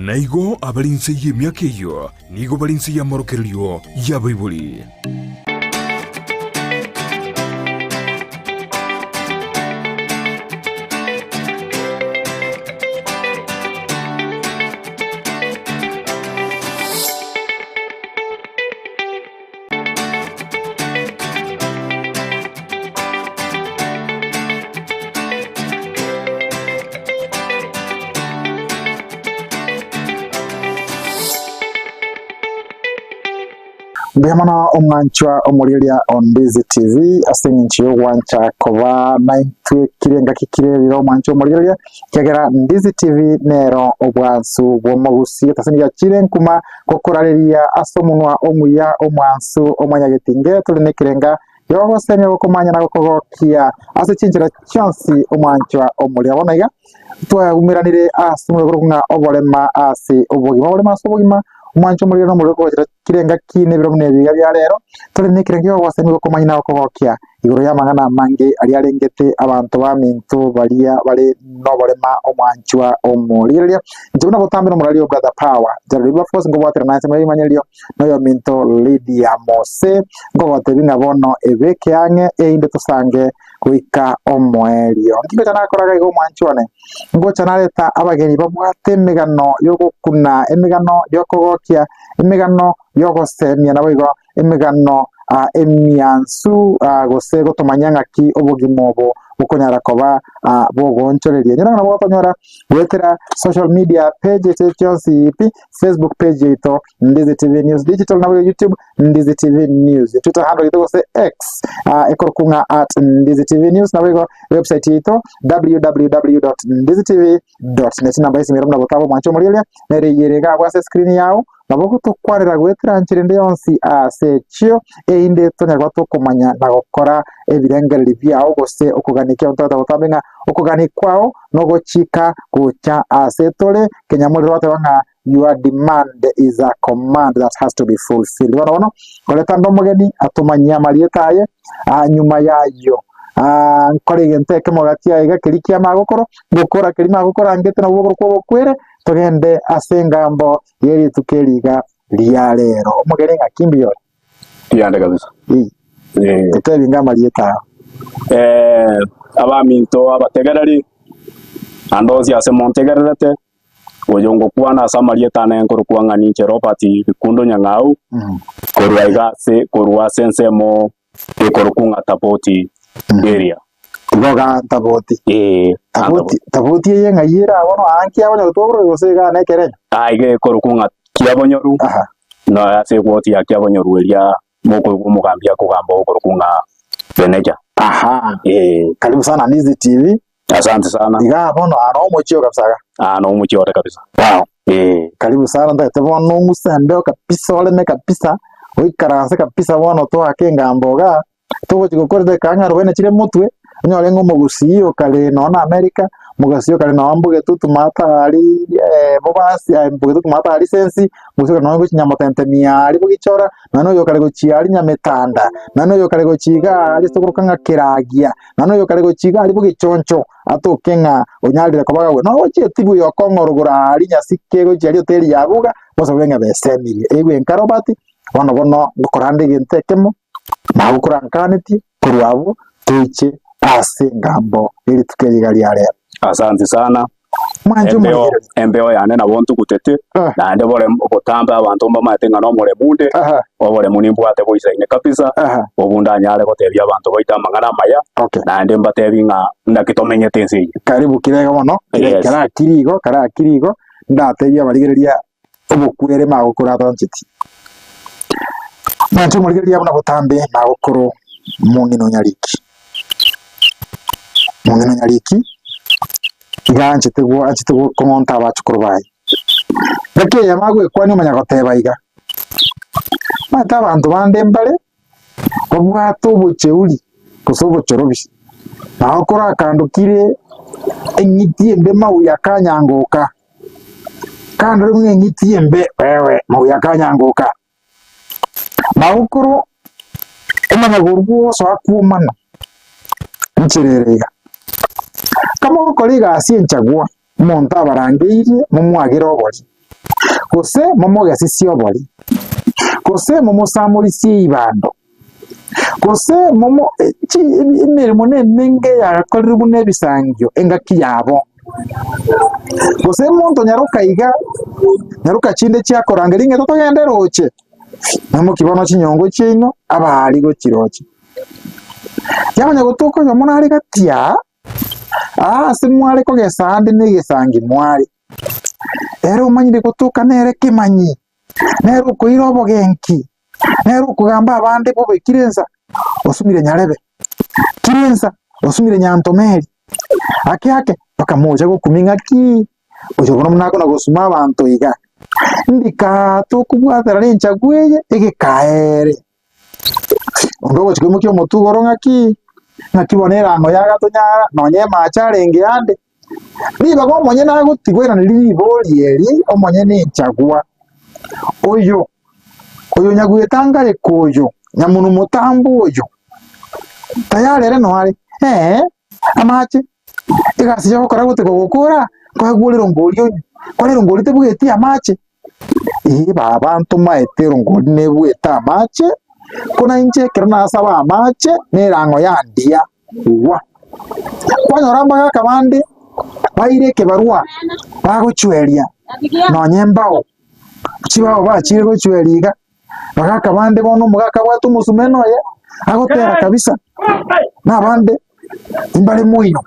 Na igo abare inse y'emiaka eyio nigo bare inse y'amorokererio y'abaibori. Mbuya mono omwanchwa omorigereria o Ndizi TV ase eng'encho y'ogwancha koba naintwe kire engaki kire rire omwanchwa omorigereria ekiagera Ndizi TV nero obwansu bw'omogusi ase nigo nkuma Gokorareria ase omonwa omuya omwansu omwanyagetinge tore nekerenga gi'ogosemia gokomanya na gokogokia ase chinchera chionsi omwanchwa omoria. Bono iga twaumeranire ase omorero korokwa ng'a oborema ase obogima. Oborema ase obogima omwanchwa omoria nomorero okogochera kera engaki na ebiro buna ebi iga bia rero tore nekerenga gi'ogosemia gokomanya na gokogokia igoro y'amang'ana amange aria arengete abanto baminto baria bare noborema omwanchwa omorigereria. Inche buna botambe nomorari o Brother Power, Jared Wilberforce nkobwatera na ensemo y'ebimanyererio noyominto Lydia Mose, nkogotebi ng'a bono ebeke ang'e erinde tosange goika omoerio. Nki ngocha nakora iga omwanchwa one? Ngocha nareta abageni babwate emegano yogokuna, emegano yokogokia, emegano yogosemia naboigo emegano emiansu gose gotomanyia ng'aki obogima obo bokonyara koba bogoonchoreria. Nyora ng'a nabo gotonyora goetera social media page eche chionsi pi, Facebook page yaito Ndizi TV News Digital nabo YouTube Ndizi TV News, Twitter handle yaito gose X ekorokwa ng'a at Ndizi TV News nabo igo website yaito www.ndizitv.net. Namba y'esimi ere buna botaba omwanche omorieria nere eyere iga abwo ase escreen yao. Nabo ogotokwanera goetera nchera ende yonsi ase echio, erinde tonyare koba tokomanya na gokora ebirengererio biao gose okogania kiao. Totagete gotambe ng'a okogania kwao nogochika gocha ase tore, kenyamorero gwateba ng'a your demand is a command that has to be fulfilled. Bono bono koreta ande omogeni atomanyie amarieta aye, ah, nyuma y'ayio ah, nkore egento ekemo gati aye iga keria kia magokoro, ngokora keria magokoro angete nabwo bogoro obokwere, togende ase engambo ye rituko eri iga ria rero. Omogeni ng'aki mbuya ore? Mbuya kabisa. Ee, Eh, totebi ng'a amarieta ao. eh, abaminto abategereri, naende onsi ase montegererete, oyo ngokwana ase amarieta ane nkorokwa ng'a ninche Robert Bikundo Nyang'au, korwa iga ase korwa ase ensemo ekorokwa ng'a Taboti area. Igo igaa Taboti. Ee, Taboti, Taboti eye ng'ai ere abwo bono aa nkiabonyoru twaborwa gose igaa na ekerenyo? Aa iga ekorokwa ng'a Kiabonyoru, Aha. na ase egwoti ya Kiabonyoru eria mokoigwa omogambi akogamba okorokwa ng'a Beneja. Aha. Ee. Karibu sana Ndizi TV. Asante sana. Igaa bono aa no omochie oo kabisa iga. Aa no omochie ore kabisa. Wow. Ee. Karibu sana ntagete bono ong'use embeo kabisa oreme kabisa, oikaranse kabisa bono toake engambo igaa. Togochia gokora edageka ng'a arobaini chire motwe, onyore ng'a omogusii okare nonye na America, omogusii okare nonye Mbogetutu maate aria Bobasi, Mbogetutu maate aria Sensi, omogusii okare nonye gochia Nyamotentemia aria Bogichora, nonye na oyo okare gochia aria Nyametanda, nonye na oyo okare gochia iga aria ase okoroka ng'a Keragia, nonye na oyo okare gochia iga aria Bogichoncho, atoke ng'a onyarire koba gagwe. Nonye gochia etibu ya okong'ora igoro aria Nyasike gochia aria hoteli ya Abuga, bonsi babe ng'a besemirie. Eigwe enka Robert, bono bono ngokora nde egento ekemo. Nagokorankanetie korwa abwo toiche ase engambo ye rituko eri iga ria rero. Asante sana. Mwanche Embeo, omorigereria. embeo yane nabo ntugutete, Ah. naende bore botambe abanto mbamaete ng'a nomoremu nde, Aha, oboremu nimbwate boisaine kabisa, aha, obu ndanyare gotebia abanto baito amang'ana amaya, okay. naende mbatebi ng'a naki tomenyete ense eye. Karibu kirega mono, kere Yes. karakiri igo, karakiri igo, ndatebie abarigereria obokwere magokoro atancheti. Mwanche omorigereria buna botambe magokoro mong'ina o Nyariki. Mong'ina o Nyariki iga anchete go anchete kong'onta abachokoro baye. Engaki eyemo agoekwania omanya goteba iga, omanyete abanto bande mbare Babwate obocheuri gose obochorobi, nao korakandokire eng'iti embe mauya akanyangoka, kandore buna eng'iti embe wewe mauya akanyangoka. Magokoro omanya korwa gosoa kwomana enchera ere iga. Kamogokora egasi enchagwa, omonto abarangeirie momwagere obori. Gose momogesisie obori, gose momosamorisie ibando, gose momo chi emeremo nemenge yagakorirwe buna ebisangio engaki yabo. Gose omonto nyaroka iga, nyaroka chinde chiakorangeria ng'a totogende roche, naimoki bono chinyongo chiaino abaari gochiroche. Yamanya gotoka oyomo nare gati aa, aa ase mware kogesa ande na egesangi mware. Ere omanyire gotoka nere kemanyi, nere okoira obogenki, nere okogamba abande bobe kire ensa, osumire nyarebe, kire ensa, osumire nyantomeri, ake ake bakamocha gokumia ng'aki, oyo bono buna akona gosuma abanto iga, ndika tokobwatera nenchagu eye egekaere. Onde ogochia koimokia omotwe igoro ng'aki, ng'aki bono erango yagatonyara nonye emache arenge ande. Ribaga omonyene agotigweraneri ribori eri omonyene enchagwa, oyo, oyo nyagwetangareka oyo, nyamonwa motambe oyo, tayari ere noare, eeh, amache, egasi yogokora gote kogokora, nkoegwa ore erongori onywe, kore erongori tebweti amache. Ee baba ntomaete erongori nebuete amache, ko nainche ekero nasaba amache, nerang'o yandia igwa. Kwanyora mbagaka bande baire ekebarua bagochweria nonye mbao, chibao bachire gochweria iga, bagaka bande bono omogaka abwate omosumeno oye, agotera kabisa, na abande imbare moino.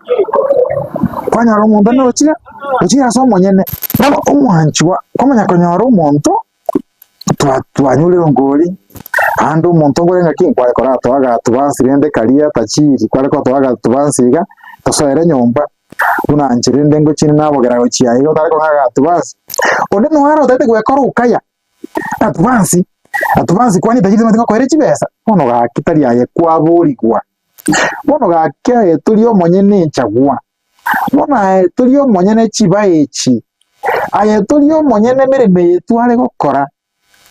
Kwanyora omonto onde ochire, ochire ase omonyene. Bono omwanchwa, kwamanya konyora omonto, twa twanyure erongori, naende omonto nkore ng'aki nkware koratoa agatubansi rende karia tachiri, kware kotoa agatubansi iga, tosoere nyomba, buna inche rende ngochia nabogera gochia iga otare kong'a agatubansi. Onde noare otagete gwekora okaya, atubansi, atubansi kwani tachiri timanyeti ngokoere chibesa, bono gaki tari aye kwaborigwa. Bono gaki aye tori omonyene enchagwa, bono aye tori omonyene chiba echi, aye tori omonyene emeremo eye tware gokora,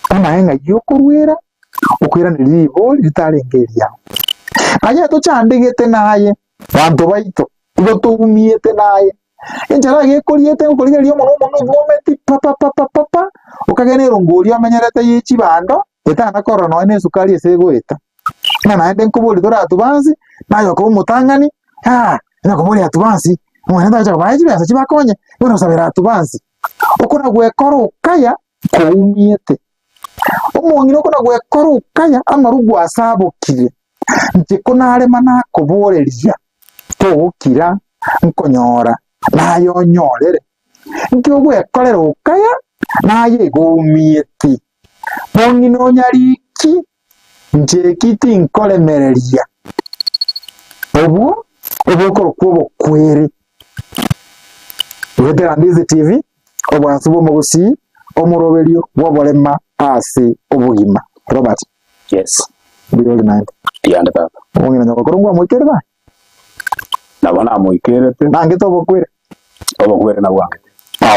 bono aye ng'ai okoruera okoiraneria ribori ritarenge eriao. Aye tochandegete naye, banto baito, igo toumiete naye, enchara iga ekoriete ngokorigereria omonwa omonene obwometi pa pa pa pa pa pa, okagena erongo oria omenyerete ye chibando, etana korora nonya na esukari ase egoeta. Ng'a naende nkoborie tore atubansi, naye okoba omotang'ani, aa, onye koboria atubansi, omonyene tagocha kobaa chibesa chibakonye, bono osabera atubansi. Okona gwekora okaya koumiete, omong'ina okona gwekora okaya amarugu ase abokire, inche konarema nakoboreria, togokira nkonyora naye onyorere. Nki ogwekorera okaya naye igo oumiete. Mong'ina onyariki, inche eki tinkoremereria. Obwo obokorokwa obokweri. Goetera Ndizi TV, obwansu bw'omogusii, omoroberio bw'oborema ase obogima. Robert. Yes. Mbuya ore naende. Mbuya tata. Omong'ina nyogokoro ngwamoikerete aye? Nabo namoikerete. Nangete obokwere? Obokwere nabwo angete.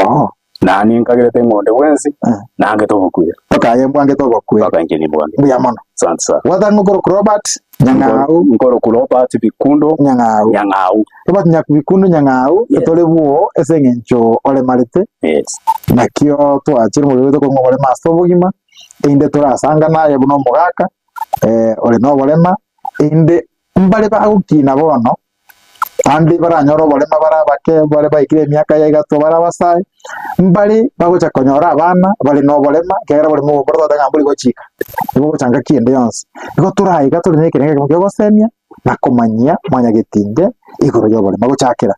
Oo. Nani nkagerete ng'onde bwensi, Eh. nangete obokwere. Mpaka aye mbwangete obokwere. Mpaka inche nimbwangete. Mbuya mono. Asante sana. Gwatanga okorokwa Robert Nyang'au. Nkorokwa Robert Bikundo Nyang'au. Nyang'au. Robert Bikundo Nyang'au, Yes. etore bwoo ase eng'encho oremarete, Yes. nakio twachire omorero oito kong'a oborema ase obogima, erinde torasangane aye buna omogaka, eh, ore na oborema, erinde Mbare bagokina bono, naende baranyore oborema bare abake, bare baikire emiaka ya igato bare abasae, mbare bagocha konyora abana bare noborema, ekiagera oborema obo mboro toteba ng'a mbori gochika, nigo bogocha ngaki ende yonsi. Igo torae iga tore na ekerengo ekemo kia ogosemia na komanyia mwanyagetinge igoro y'oborema. Gochakera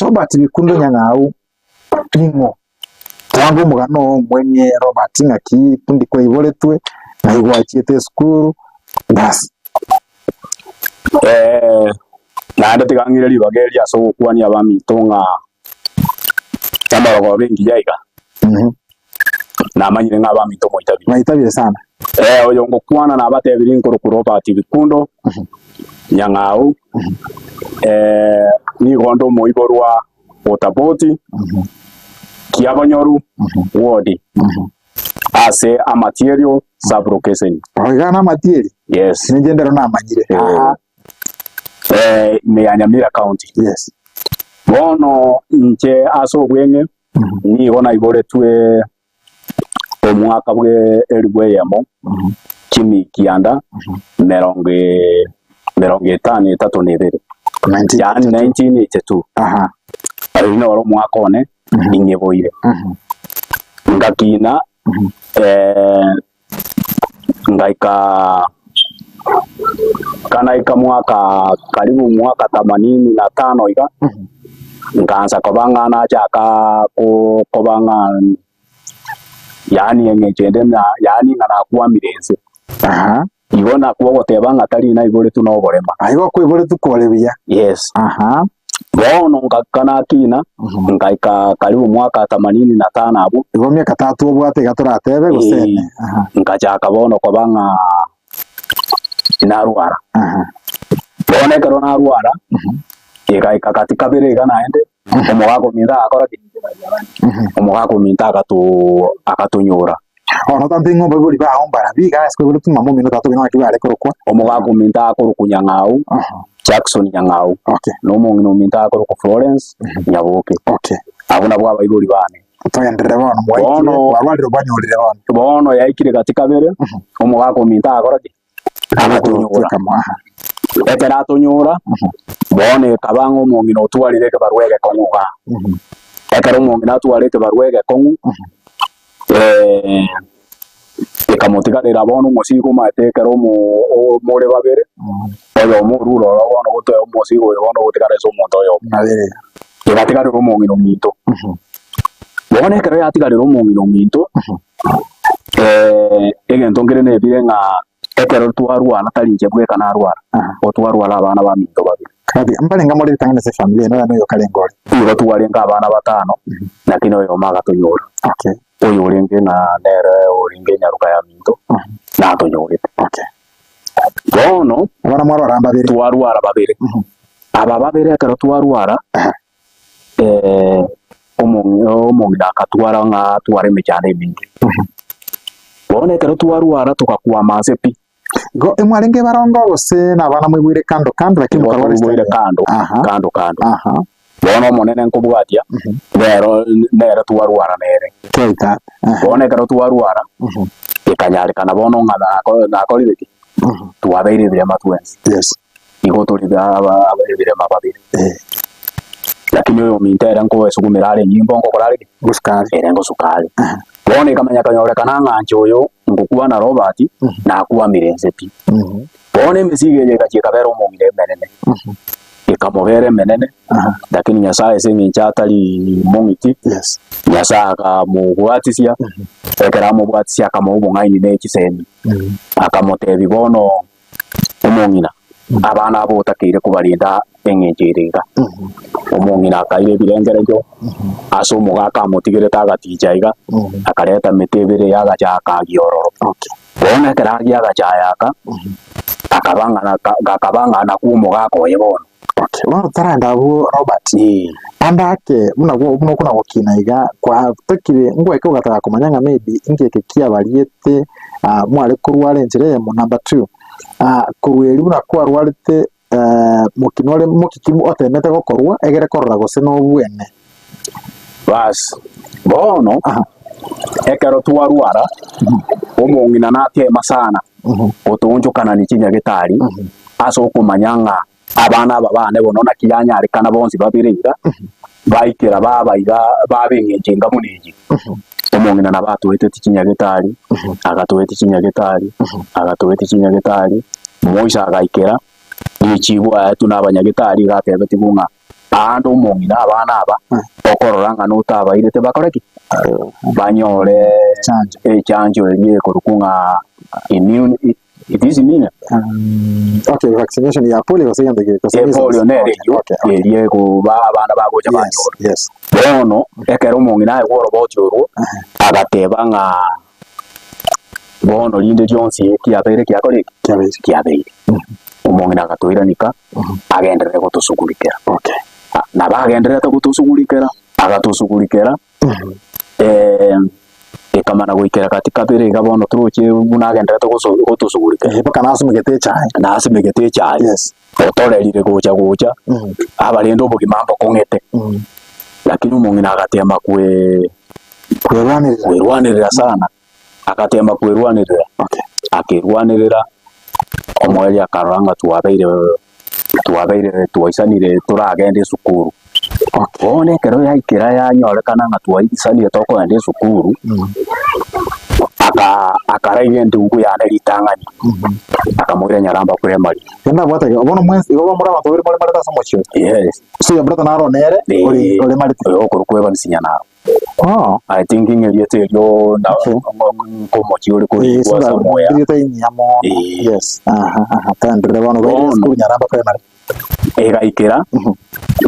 Robert Bikundo Nyang'au ning'o? Twange omogano oo omweng'e Robert ng'aki ndi kwaiboretwe, ng'ai gwachiete esukuru, bas. Naende tiga ng'ire ribaga eri ase ogokwania abaminto ng'a amorogoba engiya iga, namanyire ng'a abaminto moitabire. Mwaitabire sana. Oyo ngokwana nabatebirie nkorokwa Robert Bikundo Nyang'au, nigo nde omoiborwa Otaboti, Kiabonyoru, Ward, ase Amatierio sub-location. Oh, iga namatieri? Yes. Ninche ndero namanyire. Eh. Aha. Eh, ime ya Nyamira County. Yes. Bono inche ase obweng'e nigo naiboretwe. Omwaka bwe elifu eyemo, chimi kianda, merongo merongo etano etato na ebere, yaani 1982. Aha. Oyio noro omwaka one ing'eboire. Ngakina ngaika kanaika mwaka karibu mwaka themanini na tano iga, nkaansa koba ng'a nachaka ko- koba ng'a yaani eng'encho ende na yaani ng'a nakwamire inse. Aha. Igo nakwo ogoteba ng'a tari naiboretwe na oborema. Aye igo kwaiboretwe kore buya. Yes. Aha. Bono ngaka nakina, ngaika karibu mwaka themanini na tano abwo. Igo miaka tatu obwate iga toratebe gose Eh, ene. Aha. Ngachaka bono koba ng'a narwara. Aha. Bono ekero narwara, egaika gati kabere iga naende, omogaka ominto agakora ki? Omogaka ominto agato agatonyora. Bono tantebie ng'a abaibori bao mbarabi iga ase kwaiboretwe ng'a mama omino tata omino naki bare korokwa. Omogaka ominto akorokwa Nyang'au, Aha. Jackson Nyang'au, Okay. na omong'ina ominto akorokwa Florence Nyaboke. Okay. Abwo nabwo abaibori bane. Togenderere bono, mwaikire, Bono- kwarwarire obanyorire bono. Bono yaikire gati kabere, omogaka ominto agakora ki? Agatonyora. Kamo, aha. Ekero atonyora, bono ekaba ng'a omong'ina otwarire ekebarua egekong'u igaa. Ekero omong'ina atwara ekebarua egekong'u, ekamotigarera bono omosigo omanyete ekero omo more babere, oyomo orure ororo bono gotoe omosigo oyo bono ogotigara ase omonto oyomo. Nabere. Egatigarera omong'ina ominto. Bono ekero yatigarera omong'ina ominto, egento nkere nebire ng'a ekero twarwara tari inche bweka narwara, otwarwara abana baminto babere. Kati, mbarenge more ritang'ani ase efamiri eye, nonya noyo karenge ore. Nigo twarenge abana batano, lakini oyomo agatonyora. Okay. Oyo orenge ng'a nere orenge enyaroka yaminto, natonyorete. Okay. Bono, Abana mwarwara mbabere. twarwara babere. Aba babere ekero twarwara, omong'ina akatwara ng'a atware emechando emenge. Bono ekero twarwara togakwama ase pi. Igo imwarenge barongo gose nabana mwaigwire kando kando lakini Igo mokarwara twaigwire esitari kando, Aha. kando kando. Aha. Bono Omonene nkobwatia, nero nere twarwara nere. Keita. Aha. Bono ekero twarwara, ekanyarekana bono ng'a nako nakorire ki? Twabeire ebirema twensi. Yes. Igo tori ebirema babere. Eh. Lakini oyo ominto ere nkoesugumera are enyimbo nkokora are ki? Gosukari. Ere ngosukari. Bono ekamanya konyorekana ng'a inche oyo ngokwana Robert, nakwamire inse pi. Bono emesigo eye egachia ekabera omong'ina emenene, ekamobera emenene, lakini Nyasaye ase eng'encho atari mong'iti, Yes. Nyasaye akamobwatisia, ekero amobwatisia akamoa obong'aini ne chisemi, akamotebia bono omong'ina, abana aba otakeire kobarenda eng'encho ere iga. Omong'ina akaira ebirengererio ase omogaka amotigerete agaticha iga, akareta emete ebere eye agacha akaagia ororo. Okay. Bono ekero agia agachaya aka, akaba ng'a naka gakaba ng'a nakwo omogaka oye bono. Okay, bono totarenda abwo Robert, Ee. ande ake buna gwo buna okona gokina iga, kwatakire ngwaike ogataka komanya ng'a maybe inki eke kiabariete ah, mware korwara enchera eyemo. Number two, ah, korwa erio buna kwarwarete mokina ore mokiki otemete gokorwa egere korora gose nobwene. Bas, bono Aha. ekero twarwara, omong'ina natema sana gotoonchokanani chinyagetari ase okomanya ng'a abana aba bane bono naki yanyarekana bonsi babere iga, baikera baba iga baba eng'encho enga buna eye. Omong'ina nabo atoeteti chinyagetari, agatoeti chinyagetari, agatoeti chinyagetari, moiso agaikera, richibu aetwe na abanyagetari iga atebetigwe ng'a aande omong'ina abana aba, okorora ng'a notabairete bakore ki? Banyore Echanjo. echanjo eria ekorokwa ng'a immune, it is immune? Okay, vaccination ya polio gose gento geke gose measles? Epolio nere Okay, eyio, okay, okay. eria ekoba abana bagocha Yes, banyora. yes. Bono, ekero omong'ina aegwa oroboti orwo, agateba ng'a bono rinde rionsi ekiabeire kiakora eki? Kiabeire. Kiabeire. Omong'ina agatoiranika, agenderere gotosugurikera. Okay. Nabo agendererete gotosugurikera, agatosugurikera, ekamana goikera gati kabere iga bono toroche buna agendererete goso gotosugurikera. Eh, mpaka nasimegete echae. Nasimegete echae. Yes. Otorerire gocha gocha, abarende obogima mbokong'ete, lakini omong'ina agatema kwe Kwerwanerera. kwerwanerera sana. Agatema kwerwanerera, Okay. akerwanerera, omoerio akarora ng'a twabeire twabeire twaisanire toragende esukuru. Okay. Bono ekero yaikera yanyorekana ng'a twaisanire tokogenda esukuru, aka akaraiga endugu yane ritang'ani, akamoira Nyaramba Primary. Naende nabwate iga, bono mwensi igo more abanto babere moremarete ase omochie oyo. Yes. So your brother naro nere ore Eh, oremarete. oyo okorokwa Evans Nyanaro. Oh. I think ng'a erieta erio na Okay. nkomochie ore Eh, korikwa singa somewhere. erieta ringiya mono. Eh. Yes. Aha, aha. Twaenderere bono baire Bono. esukuru Nyaramba Primary. Egaikera,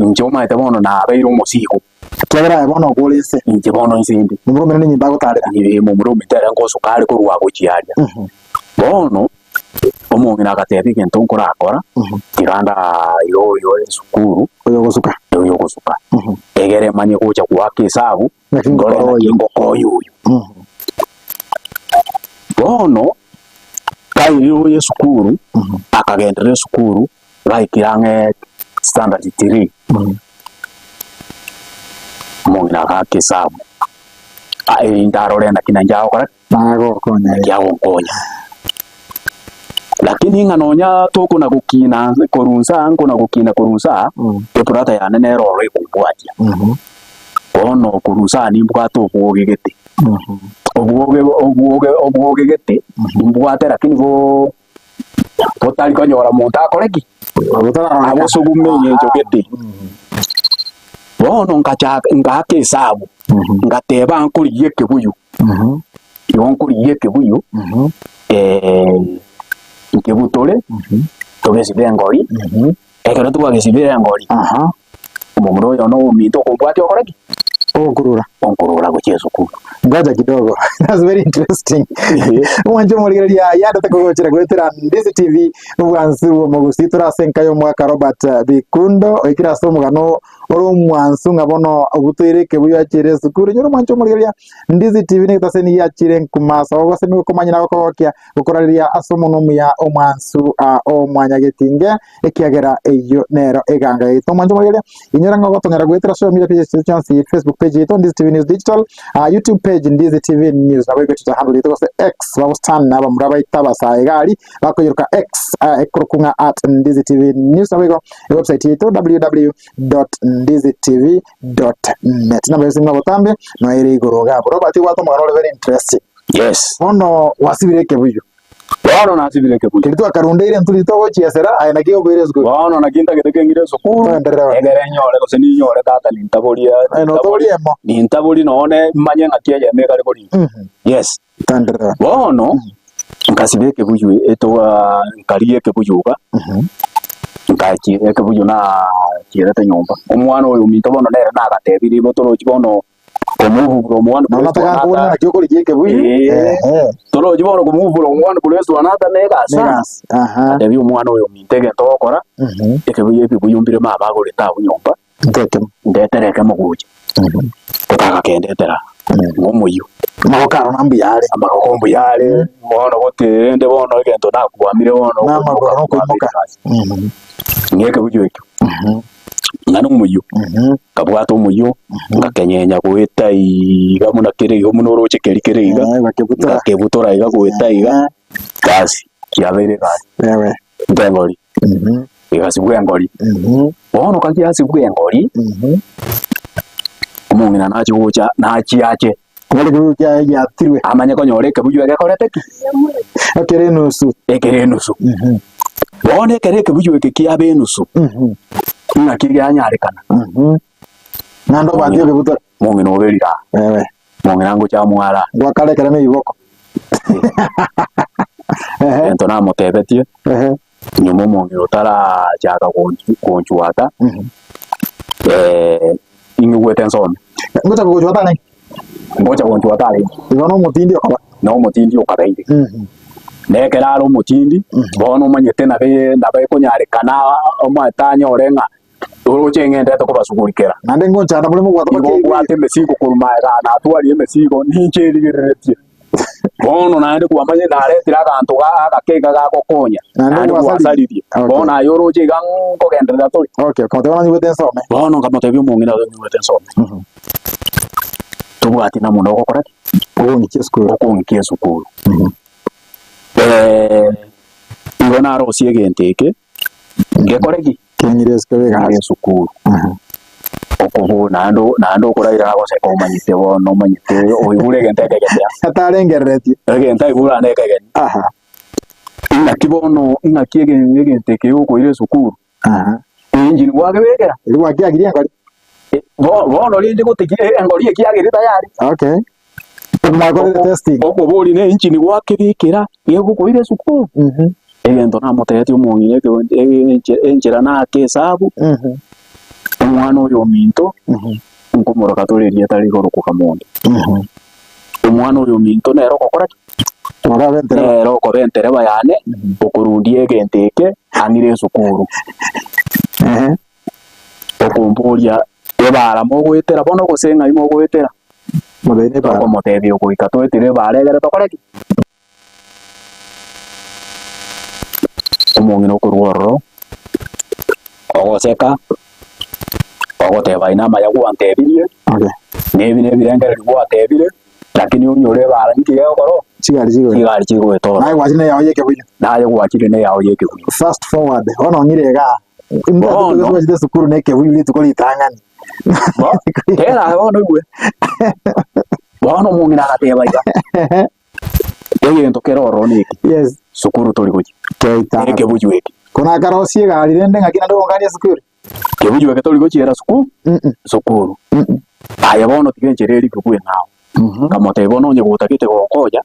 inche omanyete bono nabeire omosigo, Ekiagera aye bono okore inse, inche bono inse inde. momura omino nenyimba agotarera. Ee, momura ominto ere ngosuka are korwa gochia aria. Bono, omong'ina agatebia egento nkorakora, tiga ndaire oyo esukuru, Oyo ogosuka. oyo ogosuka, egere manye gocha goaka esabu, Naki ndore ngokora naki oyo. ngokonya oyo. Bono, kaire oyo esukuru, akagenderera esukuru, gaikire ang'e standard three, omong'ina agaaka esabu, erinde arore naki nainche agokora ki? Nagokonya Naki agonkonya. Lakini ng'a nonya tokona gokina korwa nsa aa, nkona gokina korwa nsa aa, ebrother yane nere oro ekombwatia. Bono korwa nsa aa nimbwate obwoge gete, obwoge obwoge obwoge gete, nimbwate lakini boo botari konyora monto akore ki? Abosugume eng'encho gete. Bono ngachaka ngaaka esabu, ngateba nkorigia ekebuyu, igo nkorigia ekebuyu nkebutore, togesibe engori, ekero twagesibire engori, omomura oyo na ominto okombwatia okore ki? Ogokurura. Onkurura gochia esukuru. Ngoja kidogo. That's very interesting. Omwancho omorigereria yandete kogochera goetera Ndizi TV obwansu bw'omogusii tore ase enka y'omwaka Robert eh, Bikundo oikire ase omogano ore omwansu ng'a bono obutoire ekebuyu achiire esukuru. Nyora omwancho omorigereria Ndizi TV negetaseni giachire nkuma ase ogosemigwa komanya na gokogokia gokorareria ase omonwa omuya omwansu ah, omwanyagetinge ekiagera eyio nero eganga yaito. Omwancho omorigereria Inyora ng'a ogotonyora goetera social media pages chiaito chionsi, Facebook page yaito Ndizi TV News Digital, ah, YouTube page Ndizi TV News, nabo igo Twitter handle yaito gose X bagostan na abamura baito abasae iga aria bakoyeroka X ah, ekorokwa ng'a at Ndizi TV News, nabo igo ewebsite yaito www.ndizitv.net. Nabo ase ng'a botambe noere igoro iga abwo. Robert obwate omogano ore very interesting. Yes. Bono gwasibire ekebuyu. Bono nasibire ekebuyu. Keria twakarundeire intwe riria togochiesera, aye naki okoira esukuru? Bono naki ntagete keng'ire esukuru, Toenderere bono. egere nyore gose ninyore tata nintaborie, Aye notoborie emo. nintaborie nonye manye ng'aki eyemo ekare koringa. Mhm. Yes. Toenderere Bono, bono. nkasiba ekebuyu etoa nkarigia ekebuyu iga, Mhm. nkachi ekebuyu nachierete nyomba. Omwana oyo ominto bono nere nagatebirie igo torochi bono Komobura omwana Nonya Kristo tagankobuna anata naki okorigia ekebuyu, Ee. ehe, torochi bono komobura omwana Kristo anata negasi negasi, aha, Atebia omwana oyo ominto egento ogokora, mhm, ekebuyu ebibuyu mbire mama agorete abwo nyomba, ntekemo, ndetere ekemo gocha. mhm, Gotagakendetera, mhm. ng'a omoyio. Amagoko aro na mbuya are. Amagoko mbuya are, bono gote rende bono egento nakwamire bono Na amagoro okoimoka nokoimoka. egasi. Mhm, Ng'a ekebuyu ekio, mhm, ng'a nomoyio. mhm, Nkabwata omoyio, ngakenyenya goeta iga buna kere iga buna oroche keria kere iga, Eh, gakebutora. ngakebutora iga goeta iga, Eh, gasi, kiabeire egasi. ewe. Nkengori, Mhm, egasibwa engori. mhm, Bono kagiasibwa engori, mhm. omong'ina nachia gocha, nachiache, Kobare ekebuyu kiaye giatirwe. amanye konyora ekebuyu egekorete ki? Ekere enusu. Ekere enusu. Mhm, Bono ekero ekebuyu eke kiaba enusu, mhm, ng'aki gianyarekana? mhm. Naende obwate okebutora. Omong'ina oberire aa, Ewe. omong'ina ngocha amware aa. Gwakara ekero na ebiboko. Ehe, Egento namotebetie, ehe. nyuma omong'ina otarachaka gonchu gonchwata, Mhm. ing'igwete nsome. Ngocha kogochwata arenge? Ngocha gonchwata arenge. Igo na omotindi okoba. Na omotindi okabeire. Mhm. Na ekero are omotindi, Mhm. bono omanyete nabe nabo ekonyarekana omanyete anyore ng'a oroche ng'endete kobasugurikera. Naende ngochanda more mobwate Igo mpaka obwate emesigo korwa magega natwarie emesigo, ninche erigereretie. Bono naende kwamanyire naretire aganto ga agake iga gagokonya, Naende naende gwasaririe. gwasaririe. Okay. Bono aye oroche iga nkogenderera tore. Okay, okamotebia bono nyigwete nsome. Bono nkamotebia omong'ina oyo nyigwete nsome. Mhm. Tobwati namuna ogokora ki? Okong'ikia esukuru. Okong'ikia esukuru. Eh, igo narosie egento eke, ngekore ki? Keng'ire esukuru Ng'ire egasi. esukuru. Okobo naende naende okoraira agoseka omanyete bono omanyete oigure egento ekegeni aa. Atarengereretie. Egento aigure naende ekegeni. Aha. Ing'aki bono ing'aki ege- egento eke gokoira esukuru, Aha. engine gwakebekera, Erio gwakiagirie engori. Eh, bo- bono rende gotekia engori ekiagere tayari. Okay. Mwakorire testing. Okobori ne engine gwakebekera gegokoira esukuru. Mhm. Egento namotebetie omong'ina eke- e- enchera nake esabu, Mhm. omwana oyo ominto, Mhm. nkomoroka tore erieta rigoro komonto. Mhm. Omwana oyo ominto nere ogokora ki? Orabe entereba. Nere okoba entereba yane, okorundia egento eke ang'ire esukuru. Ehe. Okomboria, Ebaara mogoetera bono gose ng'ai mogoetera? Mobeire ebaara. Okomotebia ogoika toetere ebaara egere tokore ki? Omong'ina okorwa ororo, ogoseka, ogoteba aye namaya gwantebirie, Okay. na ebi na ebirengererio gwatebire, lakini onyore ebaara inki gegokora oo? Chigari chigoeta. Chigari chigoeta ororo. Naye gwachire na eyao ya ekebuyu. Naye gwachire na eyao ya ekebuyu. Fast forward, bono ong'ire igaa. Bono. Gwachete esukuru na ekebuyu rituko ritang'ani. Bo, tera aye bono oigwe. Bono omong'ina agateba iga, egento kere ororo neke, Yes. sukuru tori gochia, Keita. ekebuyu eke. Kona akarosia egari rende ng'aki naende ogongania esukuru. Kebuyu eke tori gochiera suku Mm-mm. sukuru. Mm-mm. Aye bono tiga enchera eria kobua eng'ao. Nkamotebia bono onye gotagete gonkonya,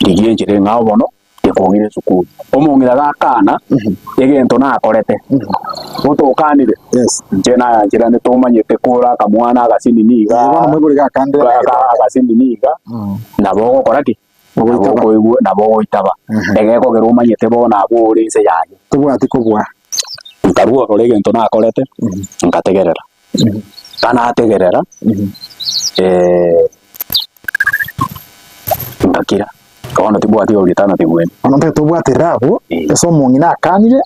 rigia enchera eng'ao bono, gekong'ira esukuru. Omong'ina gakana, egento nakorete, gotokanire, Yes. inche nayancherane tomanyete kore akamwana agasinini Eh, bono igaa, moibori gakandire agasinini iga, nabo ogokora ki? Nabo Ogoitaba. okoigwa nabo ogoitaba. Egekogera omanyete bono abwo ore inse yaye. Tobwati kobua. Nkarua ororo egento nakorete, nkategerera. Kanategerera, ngakira. Bono tibwati ogoritana tibwene. Bono ntagete obwaterere abwo, Eh. ase omong'ina akanire,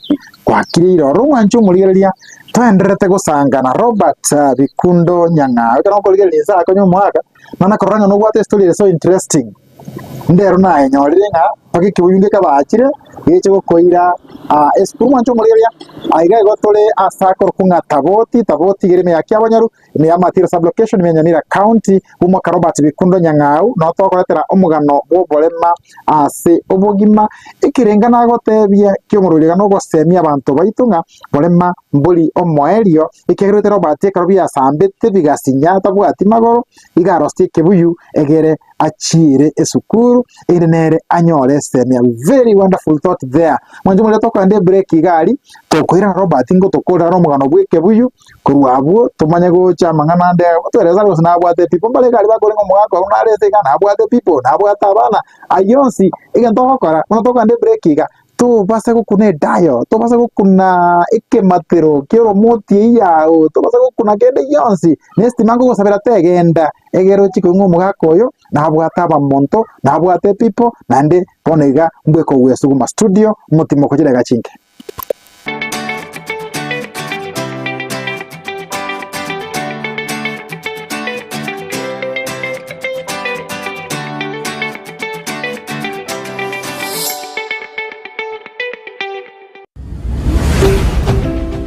gwakire ire ororo omwanche omorigereria, toendererete gosanga na Robert ah, Bikundo Nyang'au. Ekero nkorigereria inse akonya omwaka, mana korora ng'a nobwate estory ere so interesting. Ndero nayenyorire ng'a mpaka ekebuyu ngekabachire, geche gokoira ah, esukuru mwanche omorigereria, aiga igo tore ase akorokwa ng'a Taboti, Taboti iga ere ime ya Kiabonyoru, ime ya Matiro Sub-location, ime ya Nyamira County, bw'omoka Robert Bikundo Nyang'au, noo togoretera omogano bw'oborema ase obogima. Ekerenga nagotebia ki'omorweri iga nogosemia abanto baito ng'a borema mbori omoerio, ekiagera oete Robert ekero biasambete bigasinya tabwati magoro, iga arosie ekebuyu egere achiere esukuru erinde nere anyore esemi. A very wonderful thought there. Mwanche moria tokoenda ebreak iga aria, tokoirana Robert ngotokorera nomogano bw'ekebuyu, Korwa abwo tomanye gocha amang'ana ande otwerese gose nabwate epipo, mbare iga aria bakorenga omogaka oo narese iga nabwate epipo, nabwate abana, ayio onsi egento ogokora buna tokogenda ebreak iga, tobase gokuna edayo, tobase gokuna ekematero kia oromoti eyio yago, tobase gokuna kende gionsi, na estima nkogosabera tegenda, egere ochie koigwa ng'a omogaka oyo nabwate abamonto, nabwate epipo, naende bono iga mbweka ogwesuguma studio, omotimo okochire iga chinke.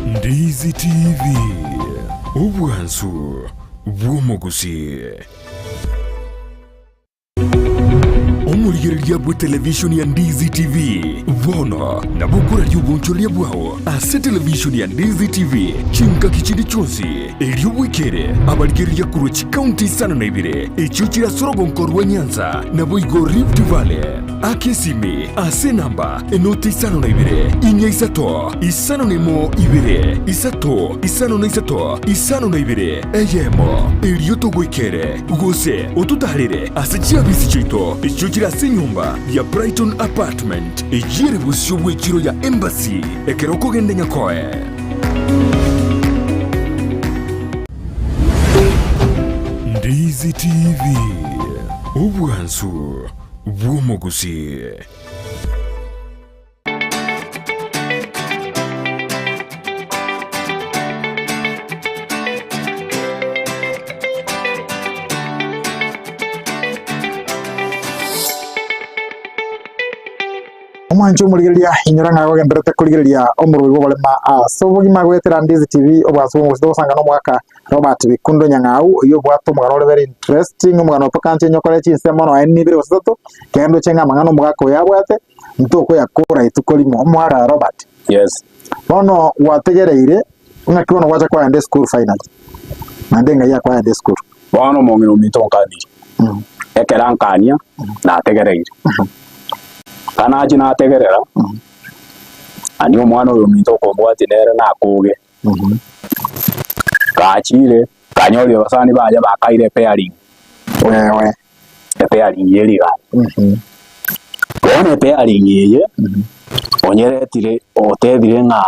Ndizi TV, obwansu bw'omogusii. Omorigereria bw'etelevishoni ya Ndizi TV bono nabo okoraria obonchoreria bwao ase televishoni ya Ndizi TV chingaki chinde chionsi, erio bwekere abarigereria korwa chikaunti isano na ibere echio chire ase orogonko rwa Nyanza naboigo Rift Valley. Aka esimi ase enamba enoti isano na ibere, inya isato, isano na emo ibere, isato, isano na isato, isano na ibere, eyemo, erio togoikere. Gose ototaarere ase chiabisi chiaito echio chire ase enyomba ya Brighton Apartment, eyio ere bosio bw'echiro ya Embassy, ekero okogenda Nyakoe. Ndizi TV, obwansu bw'omogusii. Omwanche omorigereria, inyora ng'a gogendererete korigereria omorwori bw'oborema ase obogima goetera Ndizi TV, obwansu bw'omogusii togosanga nomogaka Robert Bikundo Nyang'au, oyio obwate omogano ore very interesting, omogano otokanche nyokore chinsemo nonya nibere gose isato, kegende ndoche ng'a amang'ana omogaka oyo abwate, ntokoyakora rituko rimo. Omogaka Robert, Yes. bono gwategereire ng'aki bono gwacha kwagenda esukuru finally, naende ng'ai akwagenda esukuru? Bono omong'ina ominto onkanirie, ekero ankania nategereire. Kanachia nategerera, aria omwana oyo ominto okombwatia nere nakoge. Gachire, kanyorire abasani baye bakaire epearing, Wewe. epearing ye rigari. Bono epearing eye, onyeretire otebire ng'a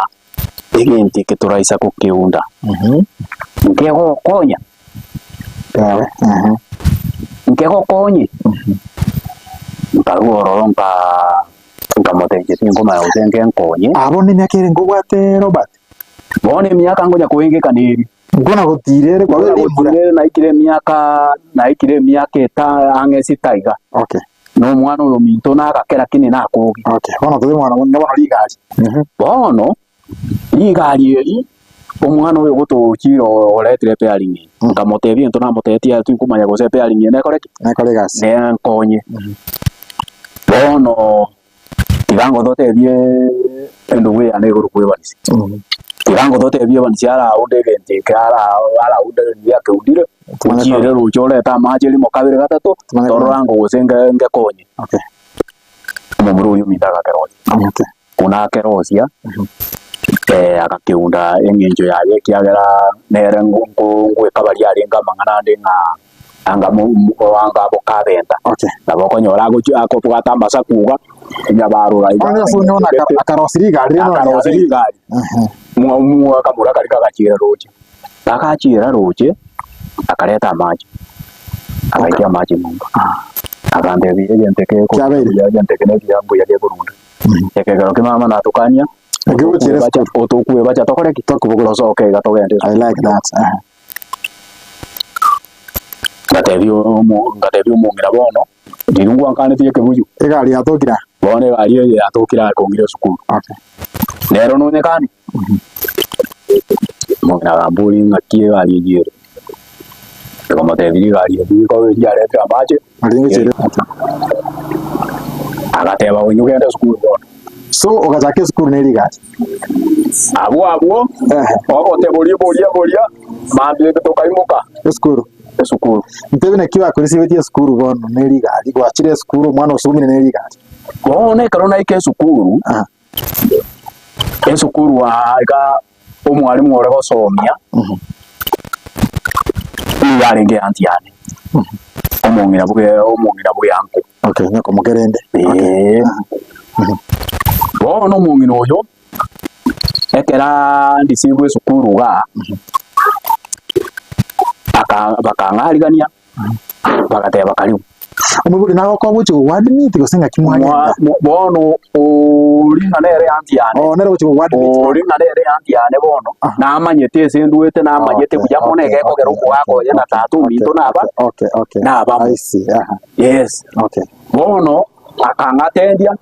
egento eke toraisa gokeunda, nkegokonya, Ewe, ehe. nkegokonye. Nkarua ororo nkaa nkamotebia tinkomanya gose nkenkonye. Abwo nemiaka ere nkobwate Robert? Bono emiaka ngonya koengeka neri. Nkona gotiira ere Nkona kwabere embura. gotiira ere naikire emiaka naikire emiaka eta ang'e esita iga. Okay. Na omwana oyo ominto nagake lakini nakoge. Okay, bono tore mwana bono bono rigari. Mhm. Bono rigari eri omwana oyo gotochire oretire epearing eye, nkamotebia egento namotebetie ere tinkomanya gose epearing eye nekore ki? Nekore egasi. Nenkonye. Bono tiga ngototebie endugu yane igoro kwebanisia, tiga ngototebie ebanisia araunde egento eke ara araunde riria akeundire, ochiere roche orete amache rimo kabere gatato, torora ango gose nge ngekonye. Okay. Omomura oyio ominto agakerosia. Okay. Buna akerosia, agakeunda eng'encho yaye ekiagera nere ngo- ngo- ngoeka baria arenge amang'ana ande ng'a anga mo- mo- anga bokabenta. Okay. Nabo okonyora agochia akobwata amasaku iga, onyabarora iga Bono ase onye bono aka- akarosia rigari rire nonya akarosia rigari Ehe. mwa mwa akamura karia kagachiera roche. Gagachiera roche, akareta amache, agaikia amache nyomba. Agantebia egento eke Kiabeire. buya egento eke nekiya mbuya gekorunda. Ekegero kia mama natukania, Ekio gochiera esukuru. otokwebacha tokore ki? Tokobogora. Tosoke iga togende I esukuru. like that. Ehe. Ngatebia omo ngatebia omong'ina bono, riria ngwankanetie ekebuyu, Egari yatokire aa. bono egari eye yatokire aa ekong'ira esukuru. Okay. Nero nonyekani? Omong'ina akamboria ng'aki egari eyio ere. Nkamotebia rigari erio nigo riaretire amache, Nario ngochiere. Agateba onye ogende esukuru bono. So ogachaka esukuru ne rigari. Abwo abwo, Ehe. obote boria boria boria, mambia eke tokaimoka Esukuru. esukuru. Ntebe naki bakorisibetie esukuru bono ne rigari, gwachire esukuru omwana osomire ne rigari. Bono ekero naika esukuru, Aha. esukuru aa iga omwalimu ore gosomia, nigo arenge aunty yane, omong'ina bwe omong'ina bwe uncle. Okay, nyoko mokerende. Okay. Eeh. Bono omong'ina oyo, ekero andisiigwe esukuru igaa, aka bakang'arigania, bagateba karibu. Omoibori nagokoa gochia gogoadmit gose ng'aki mwagenda? Bono oria ng'a nere aunty yane, Oh, nere gochia gogoadmit bono. oria ng'a nere aunty yane bono, Ah. namanyete ase ndwete, namanyete Okay, buya mono okay, egekogera okay, omogaka okay, oye na okay, tata okay, ominto naba okay, okay, okay. nabamo. I see, aha, Yes. okay. Bono akang'atendia,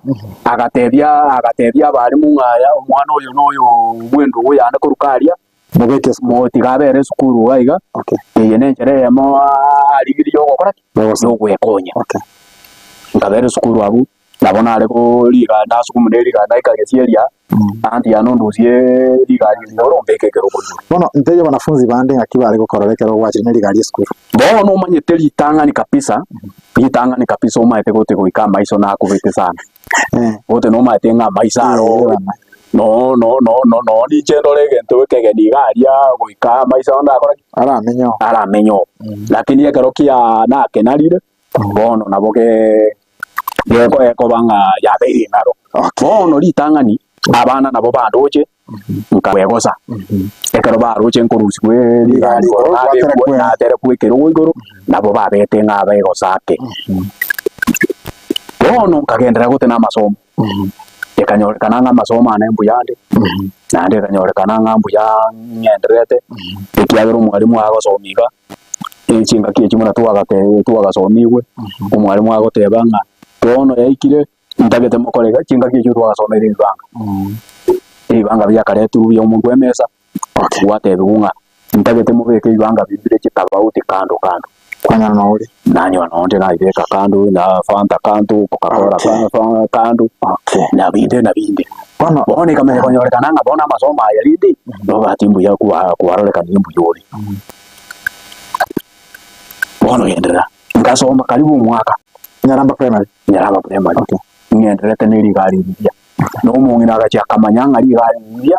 agatebia agatebia abalimu ng'a aya omwana oyo noyo bw'endugu yane korwa karia, Mobeke esukuru. Motiga abere esukuru iga iga, Okay. eye nenchera eyemo arigirie yogokora ki? Yogosoma. Yogwekonya. Okay. Nkabera esukuru abwo, nabo nare koriga nasukuma ne rigari naika gesieri aa, aunty yane ondusie rigari eri igoro ombeke ekerogo igoro. Bono ntebie abanafunzi bande ng'aki bare gokorora ekero gwachire ne rigari esukuru. Bono omanyete ritang'ani kabisa, ritang'ani kabisa omanyete gote goika amaiso nakobete sana. Eh. Gote nomanyete ng'a amaiso aro Eh, bana. no no no no no ninche ndore egento ekegeni iga aria goika amaiso ande akore ki? Aramenye oo. Aramenye oo. Lakini ekero kia nakenarire, bono nabo ge geko ekoba ng'a yabeire naro. Okay. Bono ritang'ani, abana nabo bandoche, nkabwegosa. Ekero baroche nkorusigwa Rigari rigari igoro, igoro, gwaterekwa nabekwa naterekwa ekerogo igoro, nabo babete ng'a begosa ake. Bono nkagenderera gotena amasomo, ekanyorekana ng'a amasomo ane mbuya ande, naende ekanyorekana ng'a mbuya ng'endererete, ekiagera omwalimu agosomia iga, chingaki echio buna twagate twagasomigwe, omwalimu agoteba ng'a bono yaikire. Ntagete mokore iga, chingaki echio twasomeire ebibanga. Ebibanga biakaretirwe buya omorwe emesa, Okay. gwatebigwa ng'a ntagete mobeke ebibanga bibire chitabauti kando kando. Kwanyora nore. Nanyora nonde naibeka kando, na Fanta kando, Coca-Cola Okay. kando, Okay. na binde na binde. Bono Bono ekamanya konyorekana ng'a bono amasomo aya rende, nobwati mbuya kwa kwarorekanirie mbuya ore. Bono genderera, ngasoma karibu omwaka. Nyaramba Primary. Nyaramba Primary. Okay. Ng'endererete ne rigari riria. Na omong'ina agachia akamanya ng'a rigari riria